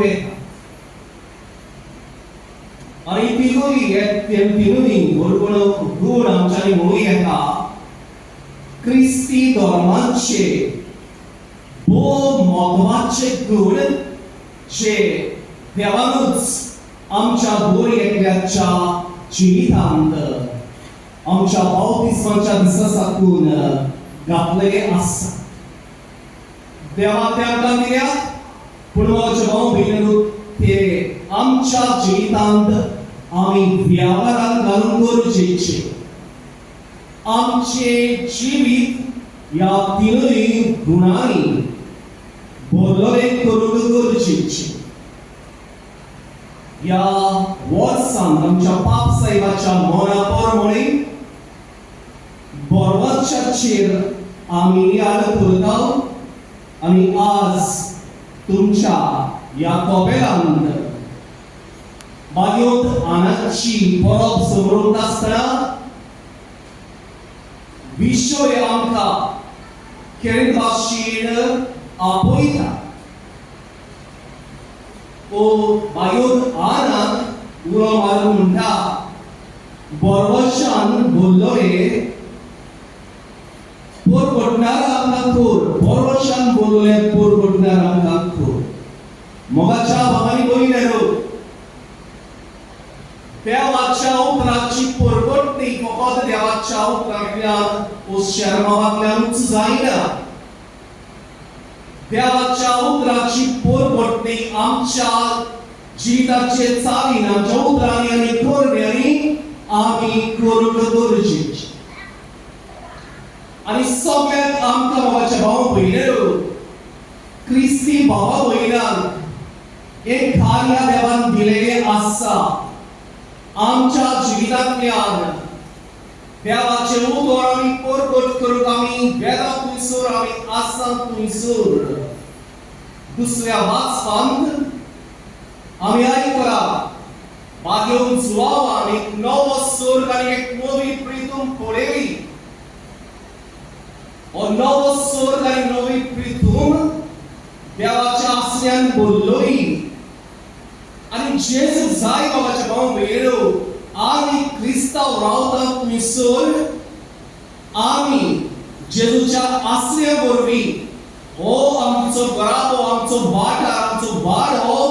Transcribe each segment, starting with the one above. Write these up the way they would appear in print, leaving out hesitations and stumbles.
करूं येता. आनी तिनूय हे तिनूय भरपूर गूण आमच्यांनी म्हणूं येता, क्रिस्ती धर्माचे भोव म्हत्वाचे गूण जे देवानूच आमच्या दर एकल्याच्या जिवितांत आमच्या बाप्तिस्माच्या दिसा साकून घातलेले आसा. देवान ते आमकां दिल्यात, पूण म्हज्या भाव भयणींनो, ते आमच्या जिवितांत आमी वेव्हारान घालून गरजेचे. आमचे जिवीत ह्या तिनूय गुणांनी भरलेलें करूंक गरजेचें. ह्या वर्सान आमच्या पाप साहेबाच्या मना प्रमाणे बरवाच्याचेर आमी नियाळ करता आनी आज तुमच्या ह्या कपेलांत बागयोत आनाची परब समरोवता आसतना विशय आमकां केन्ना भाशेन आपयता. ओ बायोत आनाक उलो मारून म्हणटा, बरवशान बोल्लोरे पोरपटणार आमकां कोर, बरवशान बोल्ले पोरपटणार आमकां कोर. मोगाच्या भावांनी भयणींनो, देवाच्या उतराची परगटणी फकत देवाच्या उतरांतल्यान ओ शेर्मांवांतल्यानूच जायना. देवाच्या उतराची परगटणी आमच्या जिविताचे चालीन, आमच्या उतरांनी आनी करण्यांनी आमी करूंक गरजेची. आनी सगळ्यांत आमकां, मोगाच्या भाव भयणींनो, क्रिस्ती भावा भयणांक एक कार्य देवान दिलेलें आसा. आमच्या जिवितांतल्यान देवाचें उतर आमी परगट करूंक आमी गेला थंयसर, आमी आसा थंयसर. दुसऱ्या वाचपांत आमी आयकला, बागेवन जुवावान एक नवो स्वर्ग आनी एक नवी प्रितूम पळयली. हो नवो स्वर्ग आनी नवी प्रितूम देवाच्या आसऱ्यान बोल्लोली. आनी जेजू जाय, बाबाच्या भाव भयणींनो, आमी क्रिस्तांव रावता थंयसर आमी जेजूच्या आसऱ्या वरवीं हो आमचो घराबो, आमचो वाठार, आमचो वाडो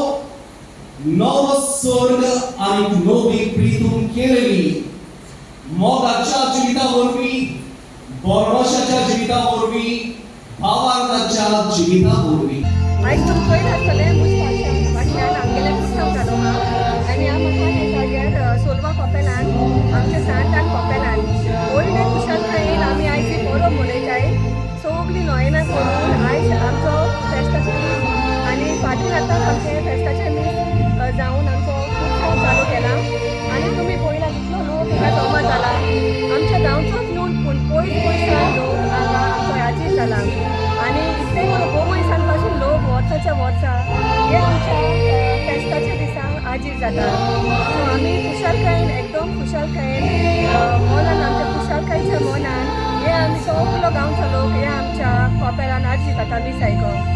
नवो स्वर्ग आनी नवी प्रितूम केलेली मोगाच्या जिविता वरवीं, भरवशाच्या जिविता वरवीं, भावार्थाच्या जिविता वरवीं. आयज तुमी पळयत आसतलें, मुजपाच्या फाटल्यान आमगेलें पुस्तक जालो आहा आनी ह्या म्हाका ह्या जाग्यार सोलवा कपेलान, आमच्या सांतान कपेलान व्हडले खुशालकायेन आमी आयज ही परब मनयताय. सगळीं नोयेनां करून आयज आमचो फेस्ताचो दीस आनी फाटीं आतांच आमचें फेस्ताचें मीस जावन आमचो उत्सव चालू केला. आनी तुमी पळयला कितलो लोक हांगा जमा जाला. आमच्या गांवचोच न्हू, पूण पयस पयसान लोक हांगा आमचो हाजीर जाला. आनी इतले करून भोव मनशां पासून लोक वर्साच्या वर्सा हे आमच्या फेस्ताच्या दिसा हाजीर जाता. सो आमी खुशालकायेन, एकदम खुशालकायेन मनान, आमच्या खुशालकायेच्या मनान हे आमी सगलो गांवचो लोक हे आमच्या कपेलान हाजीर जाता मीस आयकोंक.